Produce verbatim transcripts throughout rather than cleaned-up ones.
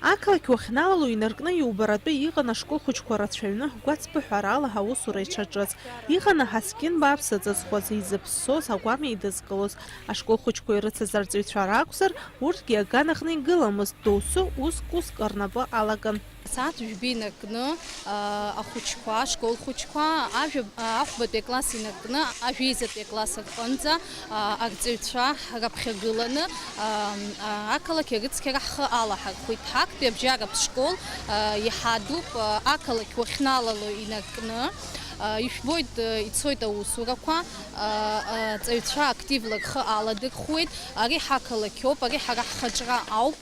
Ақалақь уахьналало инаркны иубаратәы иҟан ашкол хәыҷқәа рацәаҩны, гәацԥыҳәарала аусура ишаҿыз. Иҟан аҳаскьын бааԥс зыҵызхуаз, изыԥссоз, агәам еидызкылоз. Ашкол хәыҷқәа ирыцыз арҵаҩцәа ракәзар, урҭгьы аганаҟны игыламызт, доусы уск-уск рнапы алаган. Асааҭ жәба инаркны, аа, ахәыҷқәа, ашкол хәыҷқәа, ажәа-, аа, ахәбатәи акласс инаркны, ажәеизатәи акласс рҟынӡа, аа, арҵаҩцәа раԥхьагыланы, аа, аа, ақалақь арыцқьара ҳхы алаҳархәит. Ҳактәи абжьаратә школ, аа, иҳадуп, аа, ақалақь уахьналало инаркны. Аа, ижәбоит, аа, ицоит аусурақәа, аа, аа, аҵаҩцәа активла рхы аладырхәуеит. Ари ҳақалақь ауп, ари ҳара ҳхаҿра ауп.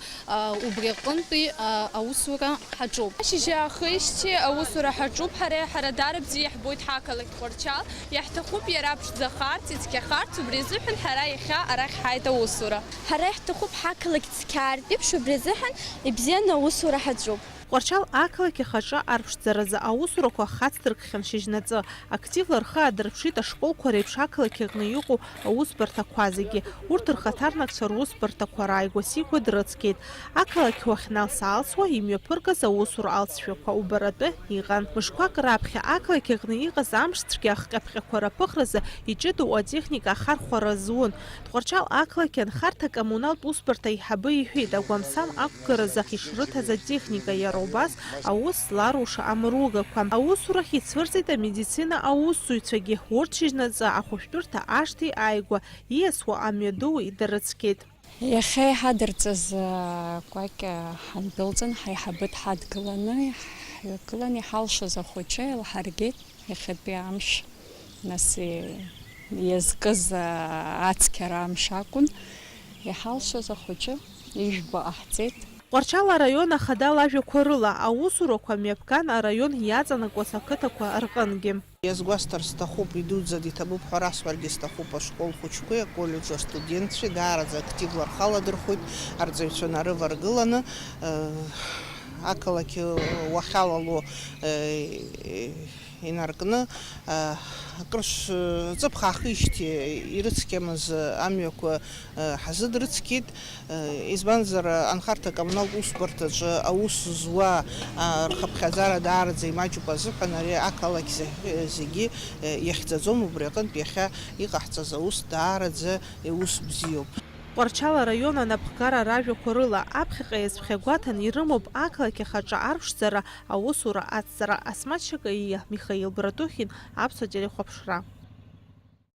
Убри аҟынтәи аусура ҳаҿуп. Шьыжьы аахижьҭеи аусура ҳаҿуп ҳара, ҳара дарбзи иаҳбоит ҳақалақь Тҟәарчал, иаҳҭахуп иара ԥшӡахарц, ицқьахарц, убри азыҳәан ҳара иахьа арахь ҳааит аусура. Ҳара иаҳҭахуп ҳақалақь цқьаартә еиԥш, убри азыҳәан ибзианы аусура ҳаҿуп. Тҟәарчал ақалақь ахаҿы арԥшӡаразы аусурақәа хацдыркхьан шьыжьнаҵы. Активла рхы аадырԥшит ашколқәа реиԥш ақалақь аҟны иҟоу аусбарҭақәа зегьы. Урҭ рхаҭарнакцәа русбарҭақәа рааигәа-сигәа дрыцқьеит. Ақалақь уахьналс-аалсуа имҩаԥыргаз аусура алҵшәақәа убаратәы иҟан. Мышқәак раԥхьа ақалақь аҟны иҟаз амш цәгьа ахҟьаԥҟьақәа раԥыхразы иҷыдоу атехника ахархәара зун. Тҟәарчал ақалақь анхарҭа-коммуналтә усбарҭа аиҳабы иҳәеит, агәамсам ақәгаразы ишрыҭаз атехника, иара убас аус зларуша амругақәа. Аусурахь ицәырҵит амедицина аусзуҩцәагьы, урҭ шьыжьнаҵы ахәышәтәырҭа ашҭеи ааигәа ииасуа амҩадуи дырыцқьеит. Иахьа иҳадырҵаз, а, кәакь, а, ҳандәылҵын, ҳаиҳабы дҳадгыланы, ҳҩагылан, иҳалшоз ахәыҷы еилҳаргеит. Иахьатәи амш, нас, и-, иазкыз, а, ацқьара амш акәын. Иҳалшоз ахәыҷы ижәбо ҟаҳҵеит. Тҟәарчал араион ахада лажәақәа рыла, аусурақәа мҩаԥган араион иаҵанакуаз ақыҭақәа рҟынгьы. Иазгәасҭар сҭахуп, идуӡӡаны иҭабуп ҳәа расҳәаргьы сҭахуп, ашкол хәыҷқәеи аколлеџь астудентцәеи даараӡа активла рхы аладырхәит, арҵаҩцәа нарываргыланы, э, ақалақь уахьалало, э, инаркны, э, акыр ш-, ҵыԥх аахижьҭеи ирыцқьамыз амҩақәа, э, ҳазыдрыцқьеит. Избанзар, анхарҭа-коммуналтә усбарҭаҿы аус зуа, а, рхыԥхьаӡара даараӡа имаҷуп азыҳәан, ари ақалақь зегь-, зегьы, э, иахьӡаӡом, убри аҟынтә иахьа иҟаҳҵаз аус даараӡа иус бзиоуп. Тҟәарчал араион анапхгара ражәақәа рыла, аԥхьаҟа иазԥхьагәаҭан ирымоуп ақалақь ахаҿы арԥшӡара аусура аҵҵара. Асмаҭ Шьакаиа, Михаил Братухин, Аԥсуа телехәаԥшра.